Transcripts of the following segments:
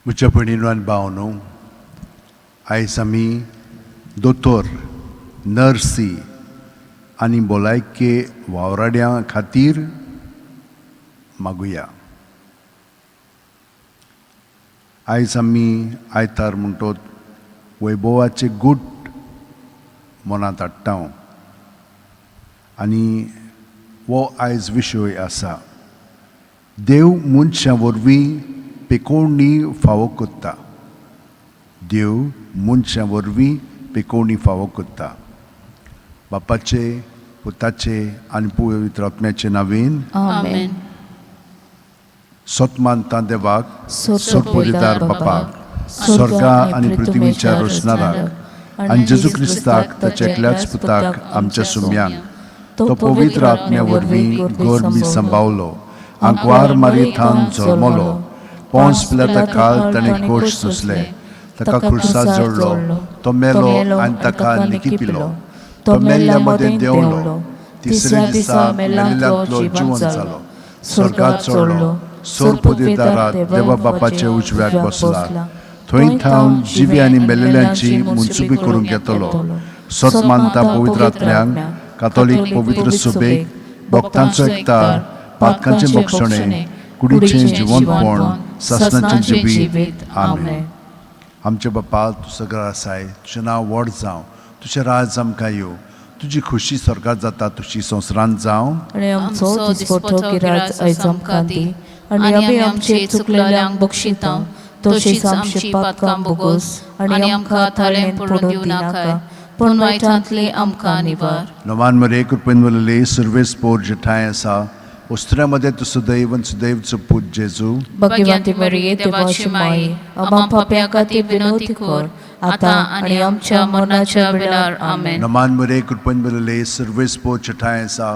म्हज्या भयणीनो आनी भावनो, आयज आमी दोतोर, नर्सी आनी भलायके वावराड्यां खातीर मागुया. आयज आमी आयतार म्हणटोत वैभवाचे गूट मनांत हाडटा आनी हो आयज विशय आसा, देव मनशां वरवीं पेकोवणी फावो करता. देव मनशां वरवीं पेकोवणी फावो करता. बापाचे, पुताचे आनी पवित्र आत्म्याचे नांवेन आमेन. सत मानता देवाक, सोडपुरीदार बापाक, स्वर्गा आनी पृथ्वीच्या रोशनाराक, आनी जेजू क्रिस्ताक ताच्या एकल्याच पुताक आमच्या सुम्यांक, तो पवित्र आत्म्या वरवीं गोरमी संभावलो, आंकवार मारयेथान जल्मलो, पोंस पिलाता काल ताणें कोश सोंसले, ताका खुर्सा जोडलो, तो मेलो आनी ताका निकिपिलो, तो मेल्ल्या मदें देंवलो, तिसऱ्या दिसा मेल्ल्यांतलो जिवन जालो, स्वर्गात चडलो, सोरपुदेदारात देवा बापाच्या उजव्याक बसला, थंय थावन जिवी आनी मेलेल्यांची मुन्सुबी करूंक येतलो. सत मानता पवित्र आत्म्यांक, कातोलीक पवित्र सुबेक, भक्तांचो एकतार, पातकांचें बक्षणें, कुडीचें जिवनपण, सासणाचें जिवीत. आमेन. आमचे बापा, तूं सगळो आसाय, तुजें नांव व्हड जावं, तुजें राज आमकां येवं, तुजी खुशी स्वर्गात जाता तुजी संवसारांत जावं. आनी आमचो दिसपटो गिराज आयज आमकां दी, आनी आमी आमचे चुकलेल्यांक बक्षिता तशीच आमची पातकां बोगोस, आनी आमकां थाळेन पडून दिवं नाका, पूण वायटांतली आमकां निवार. नवान मरे कृपेन वलले सुर्वेस पोर जेठाय आसा, उस्त्र्यामध्ये तूं सुदैव आनी सुदैवचो पूत जेजू. भाग्यवंती मरिये, देवाची माई, आम्हा पाप्यां खातीर विनवती कर, आतां आनी आमच्या मरणाच्या वेळार. आमेन. नमान मरे कृपेन वलले सुर्वेस पोर जेठाय आसा,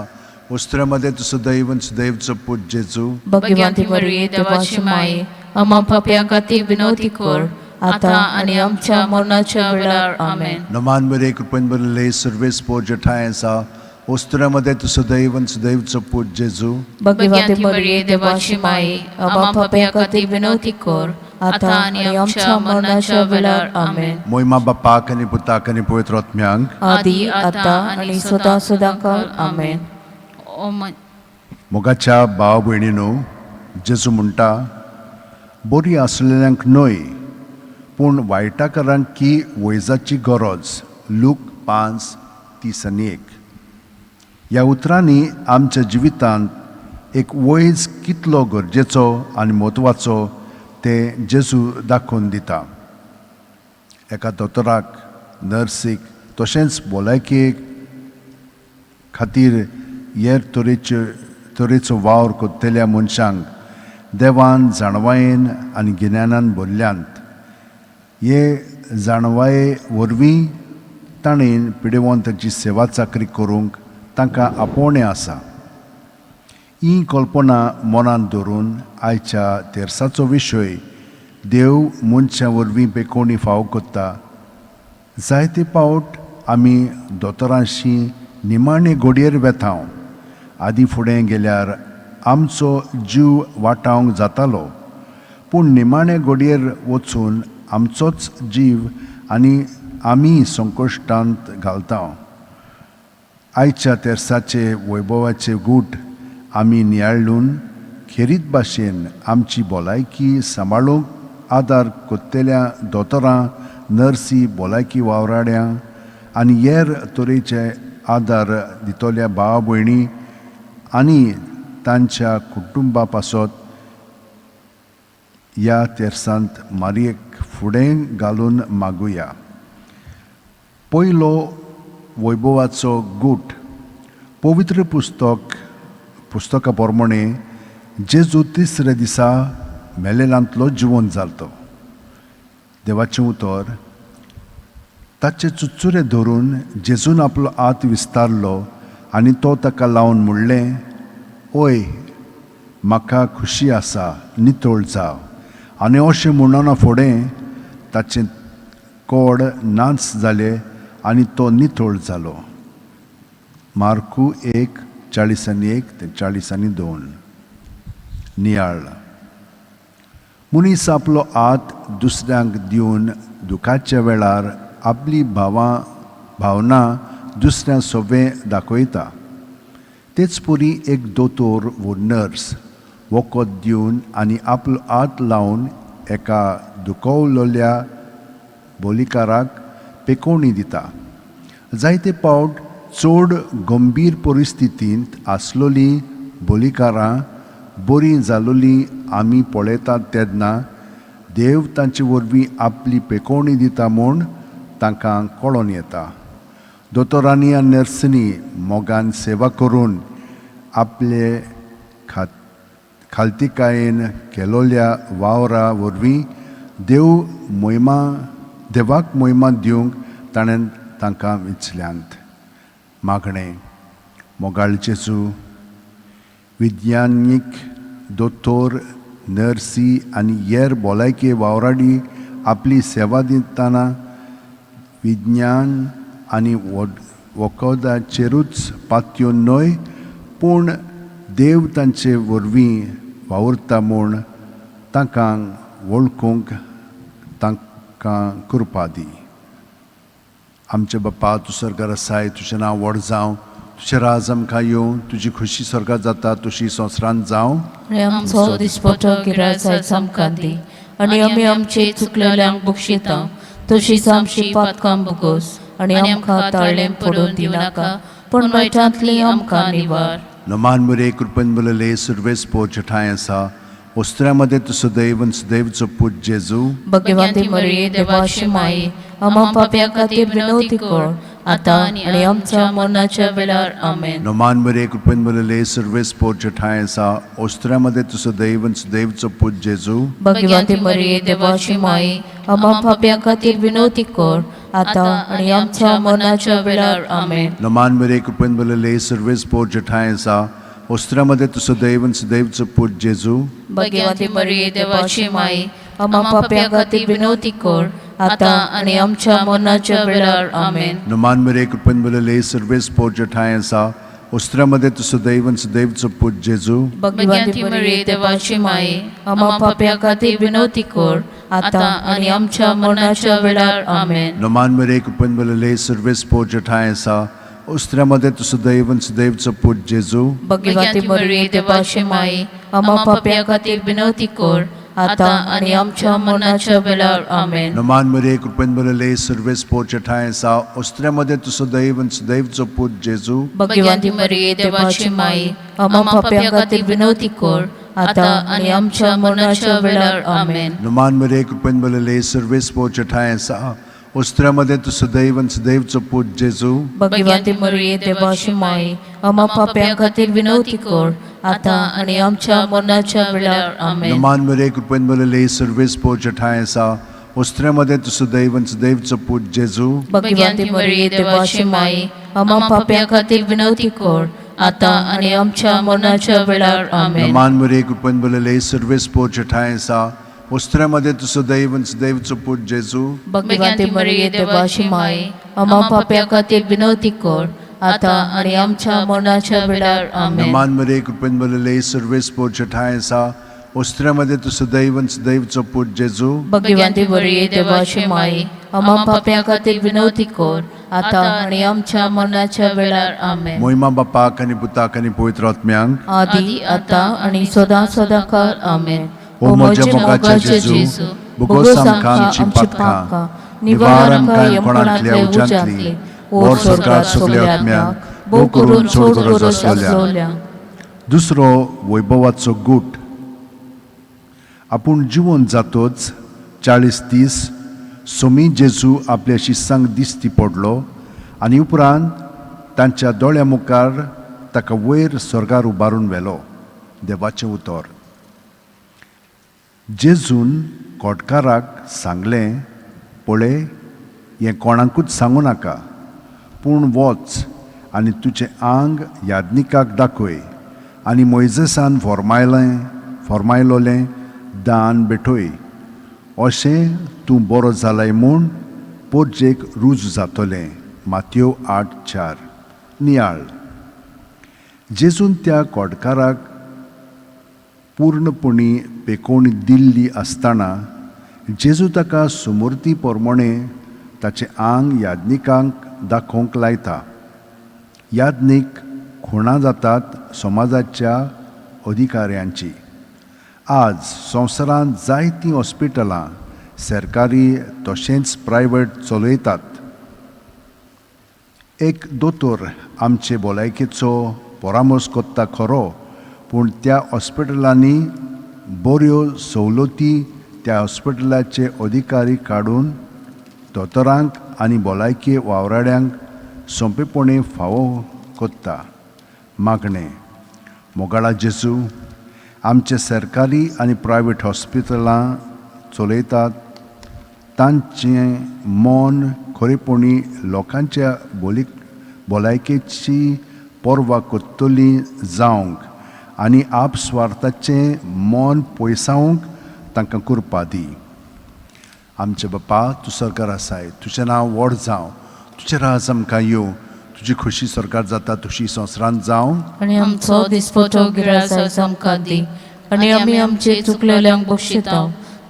उस्त्र्यामध्ये तूं सुदैव आनी सुदैवचो पूत जेजू. भाग्यवंती मरिये, देवाची माई, आम्हा पाप्यां खातीर विनवती कर, आतां आनी आमच्या मरणाच्या वेळार. आमेन. नमान मरे कृपेन वलले सुर्वेस पोर जेठाय आसा, उस्त्र्यामध्ये तूं सुदैव आनी सुदैवचो पूत जेजू. भाग्यवंती मरिये, देवाची माई, आम्हा पाप्यां खातीर विनवती कर, आतां आनी आमच्या मरणाच्या वेळार. आमेन. मोहिमा बापाक आनी पुताक आनी पवित्र आत्म्यांक, आदी आतां आनी सदां सदां काल. आमेन. मोगाच्या भाव भयणीनो, जेजू म्हणटा, बरी आसलेल्यांक न्हय पूण वायटाकारांक की वैजाची गरज. लूक 5:31. ह्या उतरांनी आमच्या जिवितांत एक वैज कितलो गरजेचो आनी म्हत्वाचो तें जेजू दाखोवन दिता. एका दोतोराक, नर्सीक तशेंच भलायके खातीर हेर तरेचे तरेचो वावर करतल्या मनशांक देवान जाणवायेन आनी गिन्यानान भरल्यांत. हे जाणवाये वरवीं ताणें पिडेवंताची सेवा चाकरी करूंक तांकां आपोवणें आसा. ही कल्पना मनांत धरून आयच्या तेर्साचो विशय, देव मनशां वरवीं पेकोवणी फावो करता. जायते पावट आमी दोतोरांशी निमाणे घडयेर वेता. आदीं फुडें गेल्यार आमचो जीव वाटावंक जातालो, पूण निमाणे घडयेर वचून आमचोच जीव आनी आमी संकश्टांत घालता. आयच्या तेर्साचे वैभवाचे गूट आमी नियाळून खेरीत भाशेन आमची भलायकी सांबाळूंक आदार करतल्या दोतोरां, नर्सी, भलायकी वावराड्यां आनी हेर तरेचे आदार दितल्या भाव भयणी आनी तांच्या कुटुंबा पासत ह्या तेर्सांत मारयेक फुडें घालून मागुया. पयलो वैभवाचो गूट. पवित्र पुस्तका प्रमाणे जेजू तिसऱ्या दिसा मेलेलांतलो जिवन जालो. देवाचें उतर, ताचे चुचुरे धरून जेजून आपलो हात विस्तारलो आनी तो ताका लावन म्हणलें, ओय, म्हाका खुशी आसा, नितळ जाव. आनी अशें म्हणना फुडें ताचें कोड नाच जालें आनी तो नितळ जालो. मार्कू 1:41 ते 42. नियाळ. मनीस आपलो हात दुसऱ्यांक दिवन दुखाच्या वेळार आपली भावना दुसऱ्यां सोबें दाखयता. तेच परी एक दोतोर वो नर्स वखद दिवन आनी आपलो हात लावन एका दुखवलेल्या बोलिकाराक पेकोवणी दिता. जायते पावट चड गंभीर परिस्थितींत आसलोलीं बोलिकारां बरीं जालोलीं आमी पळयतात तेन्ना देव तांचे वरवीं आपली पेकोवणी दिता म्हूण तांकां कळोन येता. दोतोरांनी आनी नर्सींनी मोगान सेवा करून आपले खालतीकायेन केलोल्या वावरा वरवीं देव मोहिमा देवाक मोहिमा दिवंक ताणें तांकां विचल्यांत. मागणें. मोगाळ जेजू, विज्ञानीक दोतोर, नर्सी आनी हेर भलायकी वावराडी आपली सेवा दितना विज्ञान आनी वखदाचेरूच पातयो न्हय, पूण देव तांचे वरवीं वावुरता म्हूण तांकां वळखूंक तांकां कृपा दी. आमचे बापा, तूं स्वर्गार आसाय, तुजें नांव व्हड जावं, तुजें राज आमकां येवं, तुजी खुशी स्वर्गात जाता तशी संवसारांत जावं. आनी आमचो दिसपटो गिराज आयज आमकां दी आनी आमी आमचे चुकलेल्यांक बक्षिता तशीच आमची पातकां भोगोस आनी आमकां ताळें पडून दिनाका, पूण वायटांतली आमकां निवार. नमान मुरे, कृपेन बोलले, सुरवेस पोच ठांय आसा, वस्त्र्या मदें तूं सदैव आनी सदैवचो पूत जेजू. भगवंती मरिये, देवाची माई, आमा पाप्या खातीर विनवती कर, आतां आनी आमच्या मरणाच्या वेळार. आमेन. नमान मुरे, कृपेन बोलले, सुरवेस पोच ठांय आसा, वस्त्र्या मदें तूं सदैव आनी सदैवचो पूत जेजू. भगवंती मरिये, देवाची माई, आमा पाप्या खातीर विनवती कर, आतां आनी आमच्या मरणाच्या वेळार. आमेन. नमान मुरे, कृपेन बोलले, सुरवेस पोच ठांय आसा, वस्त्र्या मदें तूं सदैव आनी सदैवचो पूत जेजू. भगवंती मरिये, देवाची माई, आमा पाप्या खातीर विनवती कर, आतां आनी आमच्या मरणाच्या वेळार. आमेन. नमान मुरे, कृपेन बोलले, सुरवेस पोच ठांय आसा, वस्त्र्या मदें तूं सदैव आनी सदैवचो पूत जेजू. भगवंती मरिये, देवाची माई, आमा पाप्या खातीर विनवती कर, आतां आनी आमच्या मरणाच्या वेळार. आमेन. नमान मुरे, कृपेन बोलले, सुरवेस पोच ठांय आसा, वस्त्र्या मदें तूं सदैव आनी सदैवचो पूत जेजू. भगवंती मरिये, देवाची माई, आमा पाप्या खातीर विनवती कर, आतां आनी आमच्या मरणाच्या वेळार. आमेन. नमान मुरे, कृपेन बोलले, सुरवेस पोच ठांय आसा, वस्त्र्या मदें तूं सदैव आनी सदैवचो पूत जेजू. भगवंती मरिये, देवाची माई, आमा पाप्या खातीर विनवती कर, आतां आनी आमच्या मरणाच्या वेळार. आमेन. नमान मुरे, कृपेन बोलले, सुरवेस पोच ठांय आसा, वस्त्र्या मदें तूं सदैव आनी सदैवचो पूत जेजू. भगवंती मरिये, देवाची माई, आमा पाप्या खातीर विनवती कर, आतां आनी आमच्या मरणाच्या वेळार. आमेन. नमान मुरे, कृपेन बोलले, सुरवेस पोच ठांय आसा, वस्त्र्या मदें तूं सदैव आनी सदैवचो पूत जेजू. भगवंती मरिये, देवाची माई, आमा पाप्या खातीर विनवती कर, आतां आनी आमच्या मरणाच्या वेळार. आमेन. नमान मुरे, कृपेन बोलले, सुरवेस पोच ठांय आसा, वस्त्र्या मदें तूं सदैव आनी सदैवचो पूत जेजू. भगवंती मरिये, देवाची माई, आमा पाप्या खातीर विनवती कर, आतां आनी आमच्या मरणाच्या वेळार. आमेन. नमान मुरे, कृपेन बोलले, सुरवेस पोच ठांय आसा, वस्त्र्या मदें तूं सदैव आनी सदैवचो पूत जेजू. भगवंती मरिये, देवाची माई, आमा पाप्या खातीर विनवती कर, आतां आनी आमच्या मरणाच्या वेळार. आमेन. मोहिमा बापाक आनी पुताक आनी पवित्र आत्म्यांक, आदी आतां आनी सदां सदां काळ. आमेन. ओ म्हज्या मोगाच्या जेजू, भोगोस आमकां आमचीं पातकां, निवार आमकां यमकोणांतल्या उज्यांतली, व्हर स्वर्गात सगल्या आत्म्यांक, भोव करून चड गरज आसलेल्या. दुसरो वैभवाचो गूट. आपूण जिवन जातोच 40 दीस सोमी जेजू आपल्या शिस्सांक दिश्टी पडलो आनी उपरांत तांच्या दोळ्या मुखार ताका वयर स्वर्गार उबारून व्हेलो. देवाचें उतर. जेजून कोटकाराक सांगलें, पळय, हें कोणाकूच सांगू नाका, पूण वच आनी तुजें आंग याज्ञिकाक दाखय आनी मोयजेसान फॉर्मायलोलें दान भेटय, अशें तूं बरो जालाय म्हूण पोरजेक रुजू जातलें. मातयो 8:4. नियाळ. जेजून त्या कोडकाराक पूर्णपणी पेकोवणी दिल्ली आसतना जेजू ताका सुमूर्ती प्रमाणे ताचें आंग याज्ञिकांक दाखोवंक लायता. याज्ञीक खुणां जातात समाजाच्या अधिकाऱ्यांची. आज संवसारांत जायतीं हॉस्पिटलां सरकारी तशेंच प्रायवेट चलयतात. एक दोतोर आमचे भलायकेचो परामर्श करता खरो, पूण त्या हॉस्पिटलांनी बऱ्यो सवलती त्या हॉस्पिटलाचे अधिकारी काडून दोतोरांक आनी भलायकी वावराड्यांक सोंपेपणी फावो करता. मागणें. मोगाळा जेजू, आमचे सरकारी आनी प्रायवेट हॉस्पिटलां चलयतात तांचें मन खरेपणी लोकांच्या भलायकेची पर्वा करतली जावंक आनी आपस्वार्थाचें मन पयसावंक तांकां कृपा दी. आमचे बापा, तूं सरकार आसाय, तुजें नांव व्हड जावं, तुजें राज आमकां येवं, तुजी खोशी सरकार जाता तशी संवसारांत जावं. आनी आमचो दिसपटो गिरास आयज आमकां दी आनी आमी आमचे चुकलेल्यांक बक्षिता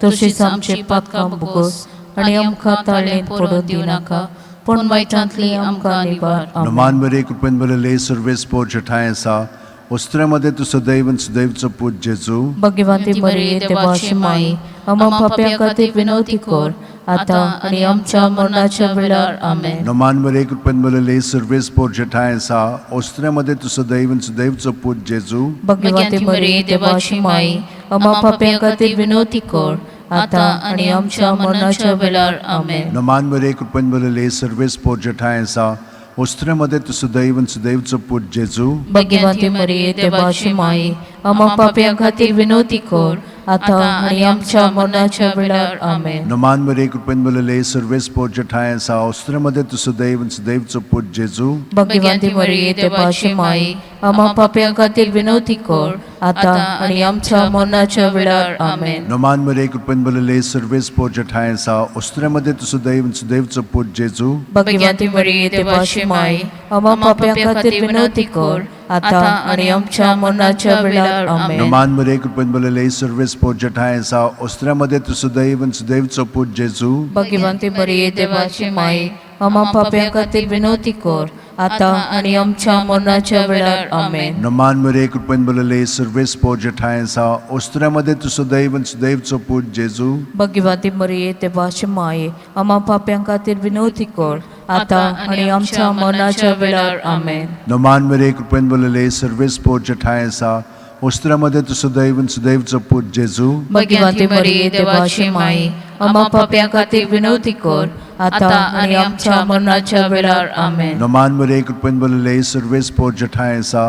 तशीच आमचे पातकां भोगोस आनी आमकां ताळेंत पडून दिवनाका पूण वायटांतली आमकां निवार. आमेन. नमान बरे कृपेन बरले सर्वेस पोर जठाय आसा वस्त्र्यामध्ये तूं सदैव आनी सदैवचो पूत जेजू. भगवंती मरिये देवाची माई, आम्हा पाप्यां खातीर विनवती कर आतां आनी आमच्या मरणाच्या वेळार. आमेन. नमान बरे कृपेन बरले सर्वेस पोर जठाय आसा वस्त्र्यामध्ये तूं सदैव आनी सदैवचो पूत जेजू. भगवंती मरिये देवाची माई, आम्हा पाप्यां खातीर विनवती कर आतां आनी आमच्या मरणाच्या वेळार. आमेन. नमान बरे कृपेन बरले सर्वेस पोर जठाय आसा वस्त्र्यामध्ये तूं सदैव आनी सदैवचो पूत जेजू. भगवंती मरिये देवाची माई, आम्हा पाप्यां खातीर विनवती कर आतां आनी आमच्या मरणाच्या वेळार. आमेन. नमान बरे कृपेन बरले सर्वेस पोर जठाय आसा वस्त्र्यामध्ये तूं सदैव आनी सदैवचो पूत जेजू. भगवंती मरिये देवाची माई, आम्हा पाप्यां खातीर विनवती कर आतां आनी आमच्या मरणाच्या वेळार. आमेन. नमान मरे कृपेन बरले सर्वेस पोर जठाय आसा वस्त्र्यामध्ये तूं सदैव आनी सदैवचो पूत जेजू. भगवंती मरिये देवाची माई, आम्हा पाप्यां खातीर विनवती कर आतां आनी आमच्या मरणाच्या वेळार. आमेन. नमान मरे कृपेन बरले सर्वेस पोर जठाय आसा वस्त्र्यामध्ये तूं सदैव आनी सदैवचो पूत जेजू. भगवंती मरिये देवाची माई, आम्हा पाप्यां खातीर विनवती कर आतां आनी आमच्या मरणाच्या वेळार. आमेन. नमान मरे कृपेन बरले सर्वेस पोर जठाय आसा वस्त्र्यामध्ये तूं सदैव आनी सदैवचो पूत जेजू. भगवंती मरिये देवाची माई, आम्हा पाप्यां खातीर विनवती कर आतां आनी आमच्या मरणाच्या वेळार. आमेन. नमान मरे कृपेन बरले सर्वेस पोर जठाय आसा वस्त्र्यामध्ये तूं सदैव आनी सदैवचो पूत जेजू. भगवंती मरिये देवाची माई, आम्हा पाप्यां खातीर विनवती कर आतां आनी आमच्या मरणाच्या वेळार. आमेन. नमान मरे कृपेन बरले सर्वेस पोर जठाय आसा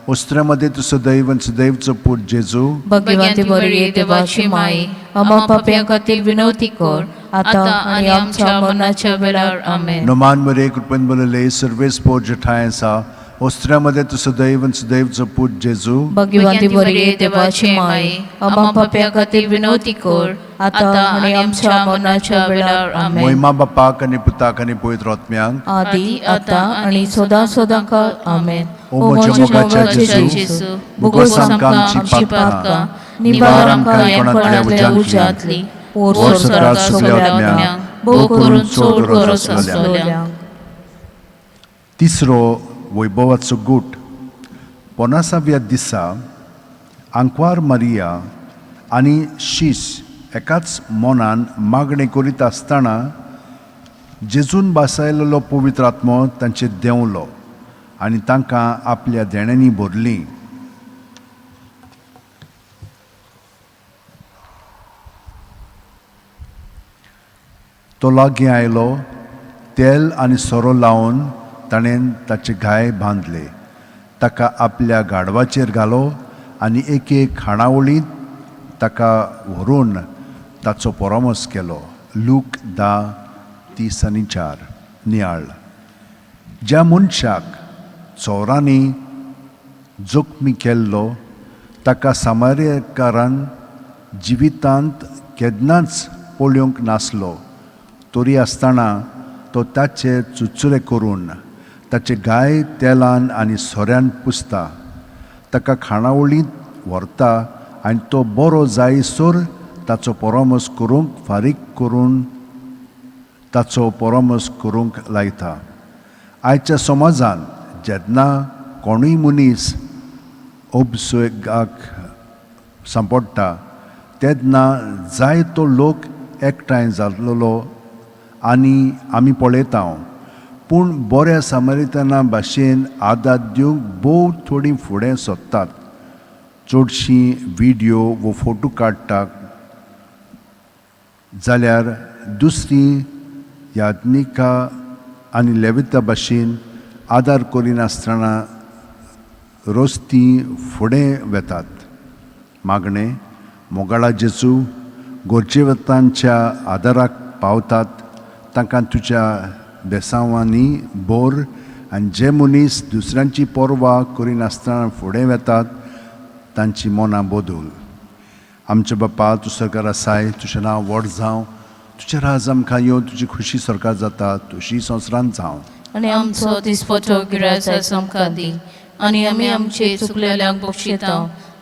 वस्त्र्यामध्ये तूं सदैव आनी सदैवचो पूत जेजू. भगवंती मरिये देवाची माई, आम्हा पाप्यां खातीर विनवती कर आतां आनी आमच्या मरणाच्या वेळार. आमेन. नमान मरे कृपेन बरले सर्वेस पोर जठाय आसा वस्त्र्यामध्ये तूं सदैव आनी सदैवचो पूत जेजू. भगवंती मरिये देवाची माई, आम्हा पाप्यां खातीर विनवती कर आतां आनी आमच्या मरणाच्या वेळार. आमेन. मोहिमा बापाक आनी पुताक आनी पवित्र आत्म्याक आदी आतां आनी सदां सदां काळ. आमेन. ओ म्हज्या मोगाच्या जेजू, भोगोस आमकां आमची पातकां, निवार आमकां कोणांतल्या उज्यांतली, पोर सरकार सगळ्या आत्म्यांक, भोव करून चड गरज आसलेल्यांक. तिसरो वैभवाचो गूट. पोनासाव्या दिसा आंकवार मारिया आनी शीस एकाच मनान मागणें करीत आसतना जेजून बासायलेलो पवित्र आत्मो तांचेर देंवलो आनी तांकां आपल्या देण्यांनी भरलीं. तो लागीं आयलो, तेल आनी सोरो लावन ताणें ताचे घाय बांदले, ताका आपल्या गाडवाचेर घालो आनी एके खाणावळींत ताका व्हरून ताचो परामर्श केलो. लूक 10:34. नियाळ. ज्या मनशाक चोरांनी जखमी केल्लो ताका सामार्यकारान जिवितांत केन्नाच पळोवंक नासलो, तरी आसतना तो ताचे चुचुरे करून ताचे गाय तेलान आनी सोऱ्यान पुसता, ताका खाणावळींत व्हरता आनी तो बरो जायसर ताचो परामर्स करूंक फारीक करून ताचो परामर्स करूंक लायता. आयच्या समाजान जेन्ना कोणूय मनीस उपसर्गाक सांपडटा तेन्ना जायतो लोक एकठांय जाल्लो आनी आमी पळयता, पूण बऱ्या सामरितना भाशेन आदार दिवंक भोव थोडीं फुडें सोदतात. चडशीं विडियो वो फोटो काडटात जाल्यार दुसरी याज्ञिका आनी लेविता भाशेन आदार करिनासतना रस्ती फुडें वेतात. मागणें मोगाळा जेजू गरजेवंतांच्या आदाराक पावतात तांकां तुज्या बेसांवांनी बोर आनी जे मनीस दुसऱ्यांची पर्वा करिनासतना फुडें वेतात तांची मनां बदल. आमचे बापा, तूं सरकार आसाय, तुजें नांव व्हड जावं, तुजें राज आमकां येवन, तुजी खुशी सरकार जाता तुजी संवसारांत जावं. आनी आमचो दिसपटो गिरायचा आमकां दी आनी आमी आमचे चुकलेल्यांक बक्षिता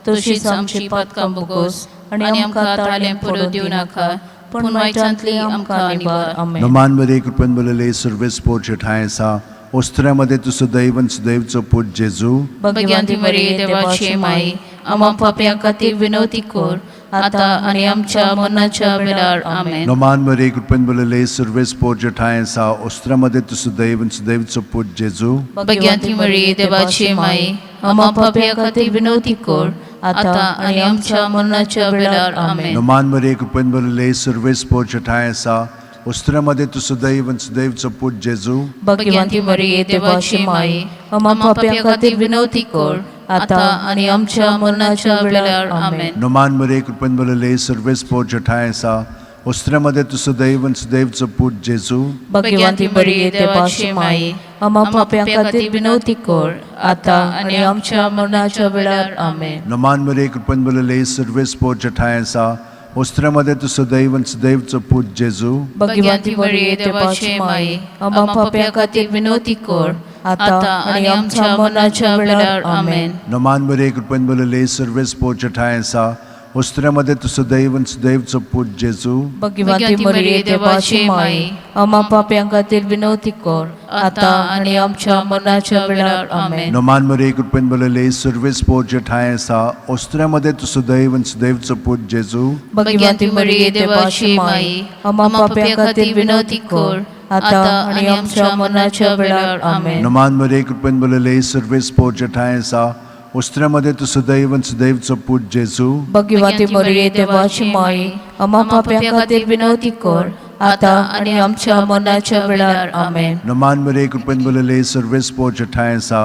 तशीच आमची पातकां बोगोस आनी आमकां ताळें पडून दिवं नाका पूण वायटांतली आमकां निवार. आमेन. नमान बरे कृपेन बरलेले सर्वेस पोर ठांय आसा ओस्त्र्यामध्ये तूं सदैव आनी सदैवचो पूत जेजू. भगवंती मरिये देवाची माई, आम्हा पापयां खातीर विनवती कर आता आनी आमच्या मरणाच्या वेळार. आमेन. नमान बरे कृपेन बरलेले सर्वेस पोर ठांय आसा ओस्त्र्यामध्ये तूं सदैव आनी सदैवचो पूत जेजू. भगवंती मरिये देवाची माई, आम्हा पापयां खातीर विनवती कर आता आनी आमच्या मरणाच्या वेळार. आमेन. नमान बरे कृपेन बरलेले सर्वेस पोर ठांय आसा ओस्त्र्यामध्ये तूं सदैव आनी सदैवचो पूत जेजू. भगवंती मरिये देवाची माई, आम्हा पापयां खातीर विनवती कर आता आनी आमच्या मरणाच्या वेळार. आमेन. नमान बरे कृपेन बरलेले सर्वेस पोर ठांय आसा ओस्त्र्यामध्ये तूं सदैव आनी सदैवचो पूत जेजू. भगवंती मरिये देवाची माई, आम्हा पापयां खातीर विनवती कर आता आनी आमच्या मरणाच्या वेळार. आमेन. नमान मरे कृपेन बरलेले सर्वेस पोर ठांय आसा ओस्त्र्यामध्ये तूं सदैव आनी सदैवचो पूत जेजू. भगवंती मरिये देवाची माई, आम्हा पापयां खातीर विनवती कर आता आनी आमच्या मरणाच्या वेळार. आमेन. नमान मरे कृपेन बरलेले सर्वेस पोर ठांय आसा ओस्त्र्यामध्ये तूं सदैव आनी सदैवचो पूत जेजू. भगवंती मरिये देवाची माई, आम्हा पापयां खातीर विनवती कर आता आनी आमच्या मरणाच्या वेळार. आमेन. नमान मरे कृपेन बरलेले सर्वेस पोर ठांय आसा ओस्त्र्यामध्ये तूं सदैव आनी सदैवचो पूत जेजू. भगवंती मरिये देवाची माई, आम्हा पापयां खातीर विनवती कर आता आनी आमच्या मरणाच्या वेळार. आमेन. नमान मरे कृपेन बरलेले सर्वेस पोर ठांय आसा ओस्त्र्यामध्ये तूं सदैव आनी सदैवचो पूत जेजू. भगवंती मरिये देवाची माई, आम्हा पापयां खातीर विनवती कर आता आनी आमच्या मरणाच्या वेळार. आमेन. नमान मरे कृपेन बरलेले सर्वेस पोर ठांय आसा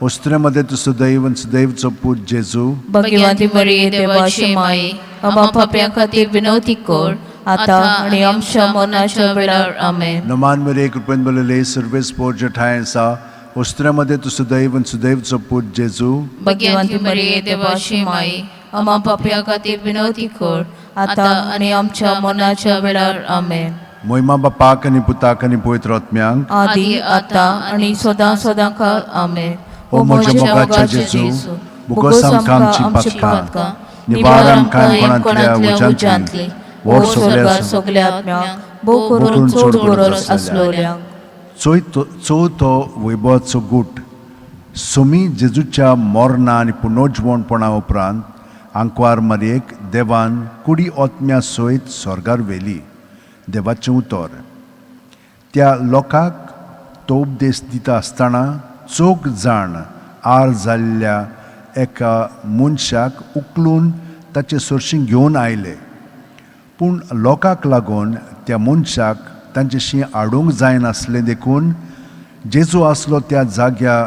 ओस्त्र्यामध्ये तूं सदैव आनी सदैवचो पूत जेजू. भगवंती मरिये देवाची माई, आम्हा पापयां खातीर विनवती कर आता आनी आमच्या मरणाच्या वेळार. आमेन. नमान मरे कृपेन बरलेले सर्वेस पोर ठांय आसा ओस्त्र्यामध्ये तूं सदैव आनी सदैवचो पूत जेजू. भगवंती मरिये देवाची माई, आम्हा पापयां खातीर विनवती कर आता आनी आमच्या मरणाच्या वेळार. आमेन. मोहिमा बापाक आनी पुताक आनी पवित्र आत्म्यांक, आदी आता आनी सदां सदां काळ. आमेन. ओ म्हज्या मोगाच्या जेजू, बोगोस आमकां आमची पातकां, निवार आमकां कोणांतल्या उज्यांतली, व्हर सगल्या सगल्या आत्म्यांक, भोव करून चड गरज आसलोल्यांक. चवथो वैभवाचो गूट. सोमी जेजूच्या मरणा आनी पुनर्जिवणपणा उपरांत आंकवार मारयेक देवान कुडी आत्म्या सयत स्वर्गार व्हेली. देवाचें उतर. त्या लोकांक तो उपदेश दिता आसतना चौग जाण आर जाल्ल्या एका मनशाक उखलून ताचे सरशीं घेवन आयले, पूण लोकांक लागून त्या मनशाक तांचेशी हाडूंक जायनासलें देखून जेजू आसलो त्या जाग्या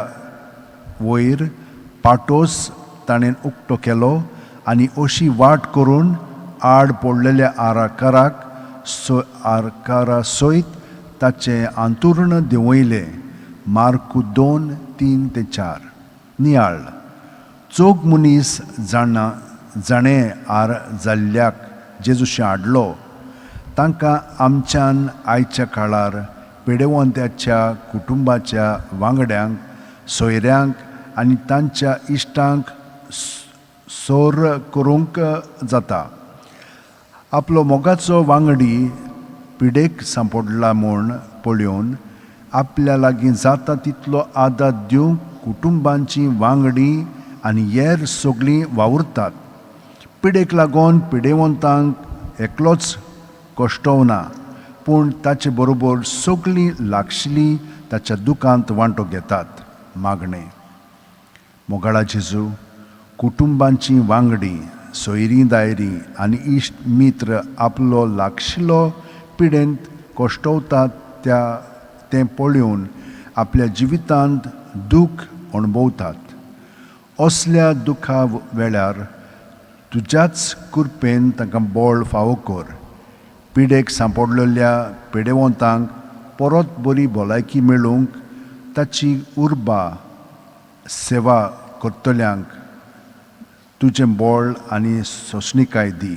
वयर पाटोस ताणें उक्तो केलो आनी अशी वाट करून आड पडलेल्या आराकाराक आरकारा सयत ताचें आंतुर्ण देंवयलें. मार्कू 2:3-4. नियाळ. चोग मनीस जाणा जाणें आर जाल्ल्याक जेजूशी हाडलो तांकां आमच्यान आयच्या काळार पिडेवंत्याच्या कुटुंबाच्या वांगड्यांक, सोयऱ्यांक आनी तांच्या इश्टांक सोर करूंक जाता. आपलो मोगाचो वांगडी पिडेक सांपडला म्हूण पळोवन आपल्या लागीं जाता तितलो आदार दिवंक कुटुंबांची वांगडी आनी हेर सगळीं वावुरतात. पिडेक लागून पिडेवंतांक एकलोच कश्टवना, पूण ताचे बरोबर सगळीं लागशिल्लीं ताच्या दुखांत वांटो घेतात. मागणें. मोगाळा जेजू, कुटुंबांची वांगडी, सोयरीं दायरीं आनी इश्ट मित्र आपलो लागशिल्लो पिडेंत कश्टवतात त्या तें पळोवन आपल्या जिवितांत दूख अणभवतात. असल्या दुखा वेळार तुज्याच कृपेन तांकां बळ फावो कर. पिडेक सांपडलेल्या पिडेवंतांक परत बरी भलायकी मेळूंक ताची उर्बा सेवा करतल्यांक तुजें बळ आनी सोंसणिकाय दी.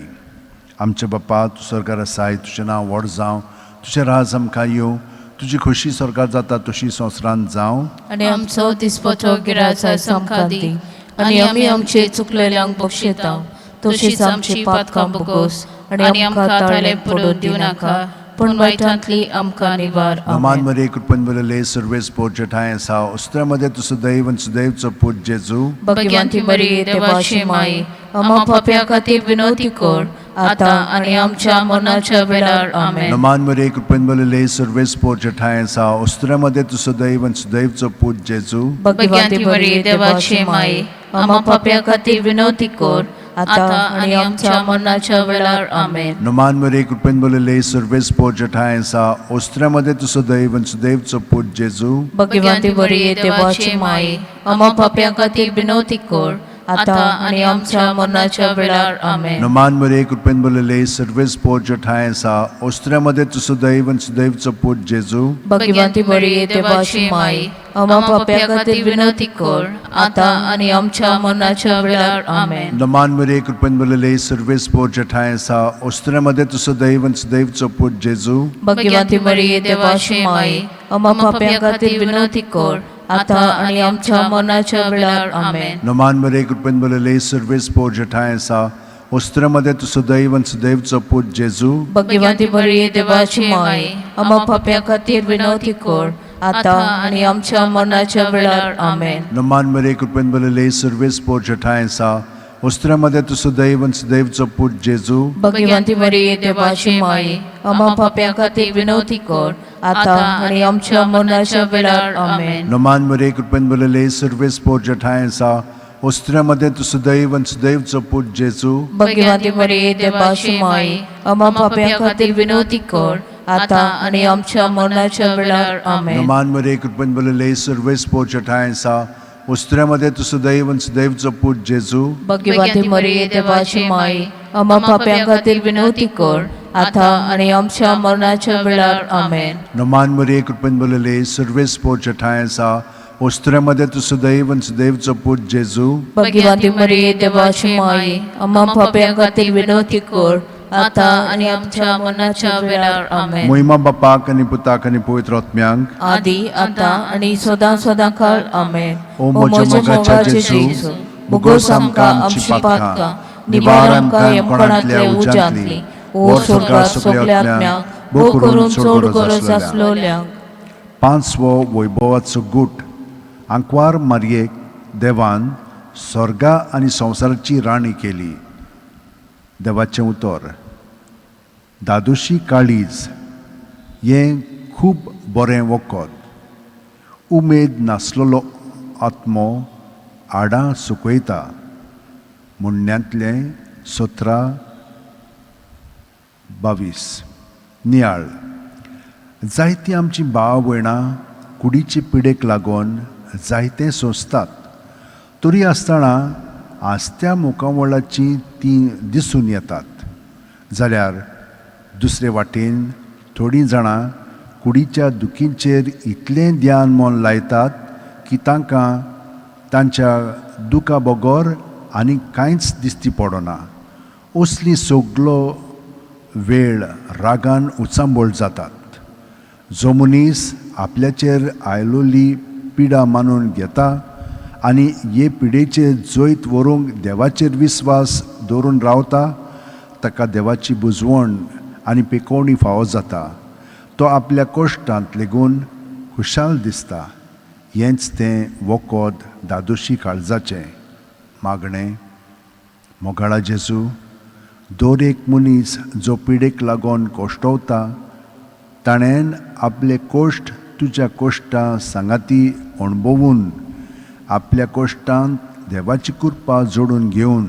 आमचे बापा, तूं स्वर्गार आसाय, तुजें नांव व्हड जावं, तुजें राज आमकां येवं, तुजी खोशी स्वर्गार जाता तशी संवसारांत जावं. आनी आमचो दिसपटो गिराज आयज आमकां दी आनी आमी आमचे चुकलेल्यांक बक्षिता तशीच आमची पातकां बोगोस आनी आमकां ताळें पडून दिवनाका पूण वायटांतली आमकां निवार. नमान आमेन. मरे, कृपेन भरिल्ले, सर्वेस्पोर जेठांय आसा. उस्त्यामध्ये तूं सदैव आनी सुदैवचो पूत जेजू. भगवंती मरिये, देवाची माई, आम्हा पाप्या खातीर विनवती कर आता आनी आमच्या मरणाच्या वेळार. आमेन. नमान मरे, कृपेन भरिल्ले, सर्वेस्पोर जेठांय आसा. उस्त्यामध्ये तूं सदैव आनी सुदैवचो पूत जेजू. भगवंती मरिये, देवाची माई, आम्हा पाप्या खातीर विनवती कर आता आनी आमच्या मरणाच्या वेळार. आमेन. नमान मरे, कृपेन भरिल्ले, सर्वेस्पोर जेठांय आसा. उस्त्यामध्ये तूं सदैव आनी सुदैवचो पूत जेजू. भगवंती मरिये, देवाची माई, आम्हा पाप्या खातीर विनवती कर आता आनी आमच्या मरणाच्या वेळार. आमेन. नमान मरे, कृपेन भरिल्ले, सर्वेस्पोर जेठांय आसा. उस्त्यामध्ये तूं सदैव आनी सुदैवचो पूत जेजू. भगवंती मरिये, देवाची माई, आम्हा पाप्या खातीर विनवती कर आता आनी आमच्या मरणाच्या वेळार. आमेन. नमान मरे, कृपेन भरिल्ले, सर्वेस्पोर जेठांय आसा. उस्त्यामध्ये तूं सदैव आनी सुदैवचो पूत जेजू. भगवंती मरिये, देवाची माई, आम्हा पाप्या खातीर विनवती कर आता आनी आमच्या मरणाच्या वेळार. आमेन. नमान मरे, कृपेन भरिल्ले, सर्वेस्पोर जेठांय आसा. उस्त्यामध्ये तूं सदैव आनी सुदैवचो पूत जेजू. भगवंती मरिये, देवाची माई, आम्हा पाप्या खातीर विनवती कर आता आनी आमच्या मरणाच्या वेळार. आमेन. नमान मरे, कृपेन भरिल्ले, सर्वेस्पोर जेठांय आसा. उस्त्यामध्ये तूं सदैव आनी सुदैवचो पूत जेजू. भगवंती मरिये, देवाची माई, आम्हा पाप्या खातीर विनवती कर आता आनी आमच्या मरणाच्या वेळार. आमेन. नमान मरे, कृपेन भरिल्ले, सर्वेस्पोर जेठांय आसा. उस्त्यामध्ये तूं सदैव आनी सुदैवचो पूत जेजू. भगवंती मरिये, देवाची माई, आम्हा पाप्या खातीर विनवती कर आता आनी आमच्या मरणाच्या वेळार. आमेन. नमान मरे, कृपेन भरिल्ले, सर्वेस्पोर जेठांय आसा. उस्त्यामध्ये तूं सदैव आनी सुदैवचो पूत जेजू. भगवंती मरिये, देवाची माई, आम्हा पाप्या खातीर विनवती कर आता आनी आमच्या मरणाच्या वेळार. आमेन. नमान मरे, कृपेन भरिल्ले, सर्वेस्पोर जेठांय आसा. उस्त्यामध्ये तूं सदैव आनी सुदैवचो पूत जेजू. भगवंती मरिये, देवाची माई, आम्हा पाप्या खातीर विनवती कर आता आनी आमच्या मरणाच्या वेळार. आमेन. मोहिमा बापाक आनी पुताक आनी पवित्र आत्म्यांक, आदी आता आनी सदां सदां काळ. आमेन. ओ म्हज्या मोगाच्या जेजू, मुगोस आमकां आमची पातकां, निवार आमकां यमकोणांतल्या उज्यांतली, ओ स्वर्गार सगल्या आत्म्यांक, भोव करून चड गरज आसलोल्यांक. पांचवो वैभवाचो गूट. आंकवार मारयेक देवान स्वर्गा आनी संवसाराची राणी केली. देवाचें उतर. दादोशी काळीज हें खूब बरें वखद. उमेद नासलेलो आत्मो हाडां सुकयता. म्हणण्यांतलें 17:22. नियाळ. जायतीं आमचीं भाव भयणां कुडीचे पिडेक लागून जायतें सोंसतात, तरी आसतना आसत्या मुखावळाचीं तीं दिसून येतात. जाल्यार दुसरे वाटेन थोडीं जाणां कुडीच्या दुखींचेर इतलें ध्यान मन लायतात की तांकां तांच्या दुखा बगर आनी कांयच दिसती पडना. असली सगलो वेळ रागान उचांबळ जातात. जो मनीस आपल्याचेर आयलोली पिडा मानून घेता आनी हे पिडेचे जैत व्हरूंक देवाचेर विस्वास दवरून रावता ताका देवाची बुजवण आनी पेकोवणी फावो जाता. तो आपल्या कश्टांत लेगून खुशाल दिसता. हेंच तें वखद धादोशी काळजाचें. मागणें, मोगाळा जेजू, दर एक मनीस जो पिडेक लागून कश्टवता ताणें आपले कश्ट तुज्या कश्टां सांगाती अणभवून आपल्या कश्टांत देवाची कृपा जोडून घेवन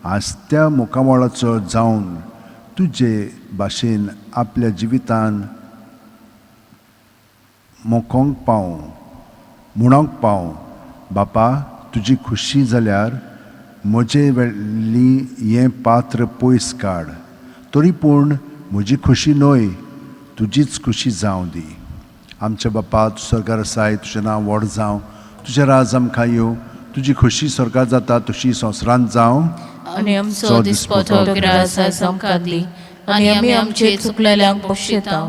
आसत्या मुखामळाचो जावन तुजे भाशेन आपल्या जिवितान मोकोंक पावूं म्हणोंक पावूं. बापा, तुजी खुशी जाल्यार म्हजे वेली हें पात्र पयस काड, तरी पूण म्हजी खुशी न्हय तुजीच खुशी जावं दी. आमच्या बापा, तूं स्वर्गार आसाय, तुजें नांव व्हड जावं, तुजें राज आमकां येवं, तुजी खुशी स्वर्गार जाता तशी संवसारांत जावं. आनी आमचो दिसपटो ग्रास आयज आमकां दी आनी आमी आमचे चुकलेल्यांक बक्षिता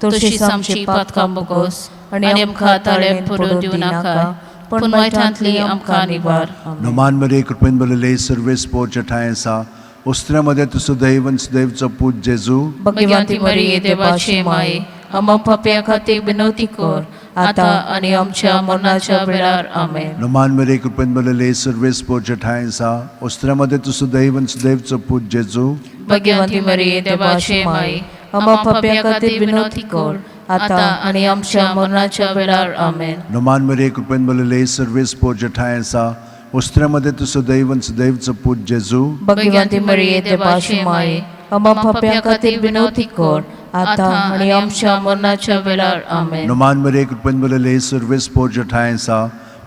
तशीच आमची पातकां बोगोस आनी आमकां ताळेन पडून दिवं नाका पूण वायटांतली आमकां निवार. आमेन. नमान मरे, कृपेन बरले, सर्वेस पोर ठांय आसा. उस्त्र्यामध्ये तूं सुदैव आनी सुदैवचो पूत जेजू. भगवंती मरिये, देवाचे माये, आम्हा पापया खातीर विनवती कर आता आनी आमच्या मरणाच्या वेळार. आमेन. नमान मरे, कृपेन बरले, सर्वेस पोर ठांय आसा. उस्त्र्यामध्ये तूं सुदैव आनी सुदैवचो पूत जेजू. भगवंती मरिये, देवाचे माये, आम्हा पापया खातीर विनवती कर आता आनी आमच्या मरणाच्या वेळार. आमेन. नमान मरे, कृपेन बरले, सर्वेस पोर ठांय आसा. उस्त्र्यामध्ये तूं सुदैव आनी सुदैवचो पूत जेजू. भगवंती मरिये, देवाचे माये, आम्हा पापया खातीर विनवती कर आता आनी आमच्या मरणाच्या वेळार. आमेन. नमान मरे, कृपेन बरले, सर्वेस पोर ठांय आसा.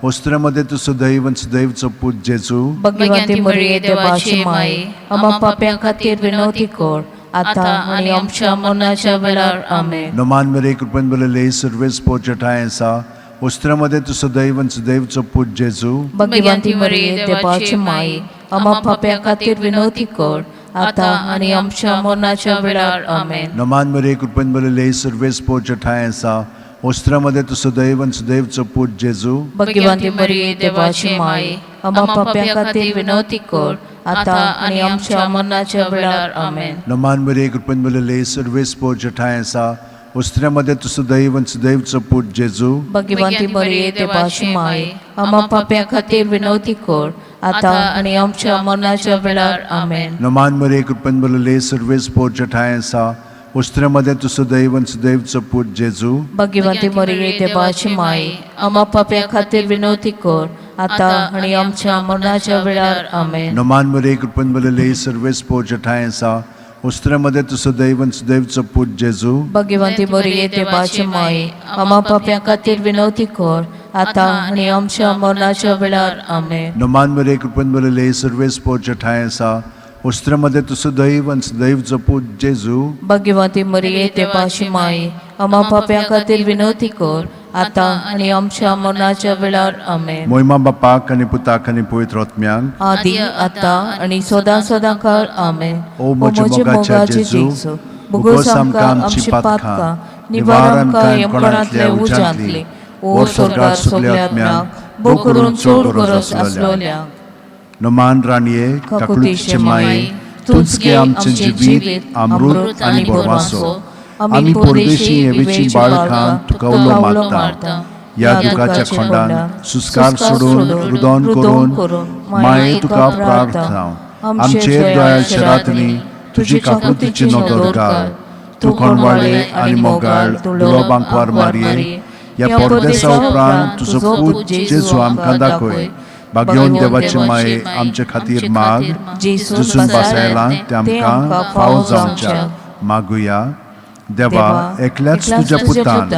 उस्त्र्यामध्ये तूं सुदैव आनी सुदैवचो पूत जेजू. भगवंती मरिये, देवाचे माये, आम्हा पापया खातीर विनवती कर आता आनी आमच्या मरणाच्या वेळार. आमेन. नमान मरे, कृपेन बरले, सर्वेस पोर ठांय आसा. उस्त्र्यामध्ये तूं सुदैव आनी सुदैवचो पूत जेजू. भगवंती मरिये, देवाचे माये, आम्हा पापया खातीर विनवती कर आता आनी आमच्या मरणाच्या वेळार. आमेन. नमान मरे, कृपेन बरले, सर्वेस पोर ठांय आसा. उस्त्र्यामध्ये तूं सुदैव आनी सुदैवचो पूत जेजू. भगवंती मरिये, देवाचे माये, आम्हा पापया खातीर विनवती कर आता आनी आमच्या मरणाच्या वेळार. आमेन. नमान मरे, कृपेन बरले, सर्वेस पोर ठांय आसा. उस्त्र्यामध्ये तूं सुदैव आनी सुदैवचो पूत जेजू. भगवंती मरिये, देवाचे माये, आम्हा पापया खातीर विनवती कर आता आनी आमच्या मरणाच्या वेळार. आमेन. नमान मरे, कृपेन बरले, सर्वेस पोर ठांय आसा. उस्त्र्यामध्ये तूं सुदैव आनी सुदैवचो पूत जेजू. भगवंती मरिये, देवाचे माये, आम्हा पापया खातीर विनवती कर आता आनी आमच्या मरणाच्या वेळार. आमेन. नमान मरे, कृपेन बरले, सर्वेस पोर ठांय आसा. उस्त्र्यामध्ये तूं सुदैव आनी सुदैवचो पूत जेजू. भगवंती मरिये, देवाचे माये, आम्हा पापया खातीर विनवती कर आता आनी आमच्या मरणाच्या वेळार. आमेन. नमान मरे, कृपेन बरले, सर्वेस पोर ठांय आसा. उस्त्र्यामध्ये तूं सुदैव आनी सुदैवचो पूत जेजू. भगवंती मरिये, देवाची माये, आम्हा पापया खातीर विनवती कर आता आनी आमच्या मरणाच्या वेळार. आमेन. मोहिमा बापाक आनी पुताक आनी पवित्र आत्म्याक. आदी आता आणि सदां सदां काळ. आमेन. ओ म्हज्या मोगाच्या जेजू, बोगोस आमकां आमची पातकां, निवार आमकां यमकणांतल्या उज्यांतली, ओ स्वर्गार सगल्या आत्म्यांक, भोव करून चड गरज आसलोल्यांक. नमान राणये, काकुळतीचे माये, तूंच गे आमचें जिवीत, अमृत आनी भरवासो. आमी परदेशी हेवेची बाळकां तुका उलो मारता. ह्या दुखाच्या खोंडान सुस्कार सोडून रुदन करून माये तुका प्रार्थना, आमचेर दया शरातनी तुजी काकुळतीची नदर घाल. तूं कोणवाळे आनी मोगाळ दुलो बांकवार मारये, ह्या परदेसा उपरांत तुजो पूत जेजू आमकां दाखय. भाग्योन देवाचे माये आमचे खातीर माग, जेजून बसायला ते आमकां फावो जावच्या. मागुया. देवा, एकल्याच तुज्या पुतान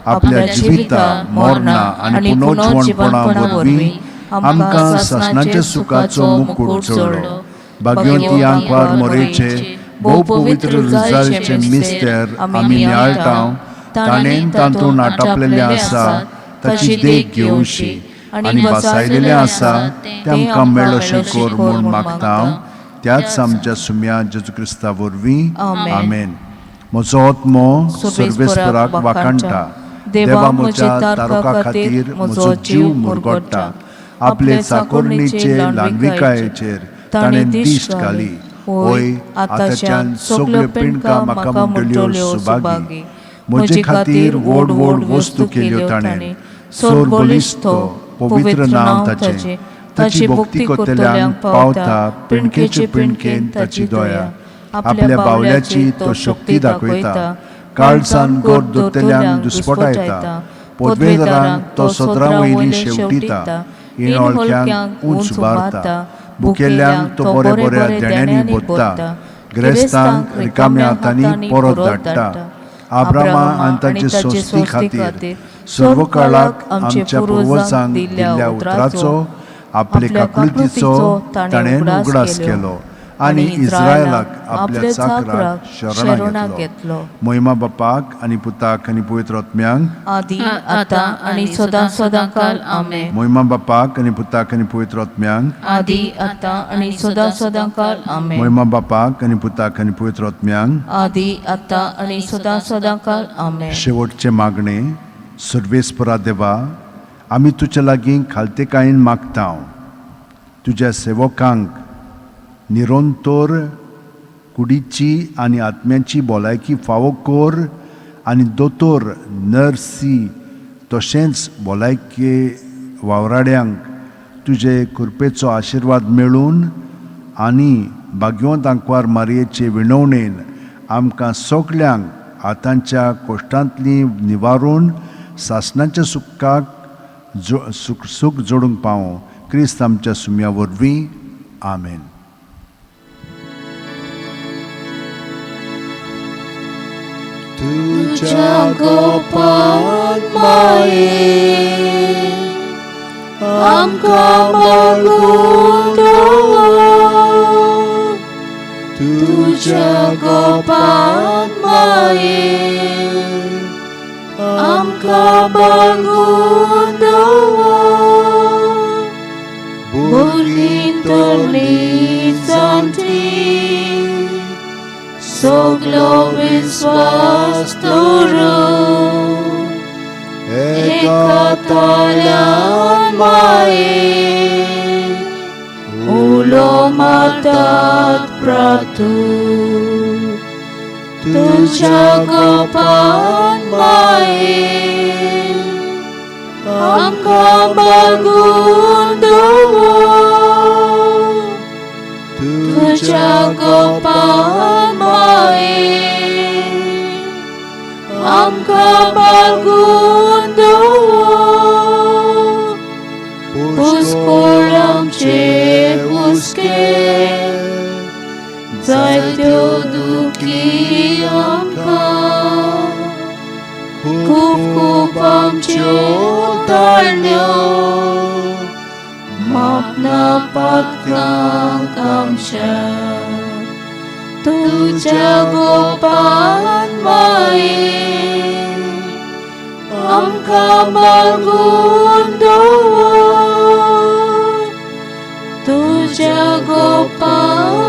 आपल्या जिविता, मरणा आनी पुनर्जिवणपणा वरवीं आमकां सासणाच्या सुखाचो मुकूट जोडलो. भाग्यवंती आंकवार मोरेचे भोव पवित्र रुजारीचे मिस्तेर आमी नियाळटा, ताणें तातूंत आटापलेलें आसा ताची देख घेवशी आनी बसायलेलें आसा तें आमकां मेळोशें कर म्हूण मागता, त्याच आमच्या सुम्या जेजू क्रिस्ता वरवीं. आमेन. म्हजो आत्मो सर्वेस्पराक वाखाणटा, देवा म्हज्या तारका खातीर म्हजो जीव मुरगोडटा. आपले चाकोरणीचे ल्हानविकायेचेर ताणें दिश्ट घाली. होय, आतांच्यान सगल्यो पिंडका म्हाका म्हणटल्यो सुभागी. म्हजे खातीर व्हड व्हड वस्तू केल्यो ताणें. सोर बलिश्ट पवित्र नांव ताचें. ताची भक्ती करतल्यांक पावता पिंडकेचे पिंडकेन ताची दया. आपल्या बावल्याची तो शक्ती दाखयता. काळजान गोड दोतल्यांक दुस्पटायता. पदवेदारांक तो सदरां वयली शेवटिता. इणोळक्यांक उंच उबारता. भुकेल्ल्यांक तो बऱ्या बऱ्या देण्यांनी भरता. गिरेस्तांक रिकाम्या हातांनी परत धाडटा. आब्रामा आनी ताचे संस्थे खातीर सर्व काळाक आमच्या पुर्वजांक दिल्ल्या उतराचो आपले काकुळतीचो ताणें उगडास केलो आनी इस्रायलाक आपल्या चाकराक शरणां घेतलो. मोहिमा बापाक आनी पुताक आनी पवित्र आत्म्यांक आदी आतां आनी सदां सदां काल. आमेन. मोहिमा बापाक आनी पुताक आनी पवित्र आत्म्यांक आदी आतां आनी सदां सदां काल. आमेन. मोहिमा बापाक आनी पुताक आनी पवित्र आत्म्यांक आदी आतां आनी सदां सदां काल. आमेन. शेवटचे मागणे. सर्वेस्परा देवा, आमी तुज्या लागीं खालतेकायेन मागता, तुज्या सेवकांक निरंतर कुडीची आनी आत्म्याची भलायकी फावो कर आनी दोतोर, नर्सी तशेंच भलायके वावराड्यांक तुजे कृपेचो आशिर्वाद मेळून आनी भाग्यवंत आंकवार मारयेचे विणवणेन आमकां सगल्यांक आतांच्या कश्टांतली निवारून सासणाच्या सुखाक जो सुख सूख जोडूंक पावूं. क्रिस्त आमच्या सुम्या वरवीं. आमेन. तुझ्या गोपान माये आमकां मागून दवर. तुझ्या गोपान माये आमकां मागून दवर. भुरगीं तरणी जाणटी सगलो विस्वास दवरून एका ताळ्यान माये उलो मारतात प्रातू. तुझ्या गोपान माये आमकां मागून दवर. तुझ्या गोपान माये आमकां मागून दवर. पुस्कोळ आमचे हुस्के जायत्यो दुखी आमकां खूब खूब आमच्यो ताळण्यो मापना पातकांक आमच्या. तुझ्या गोपान माये आमकां मागून दवर. तुझ्या गोपान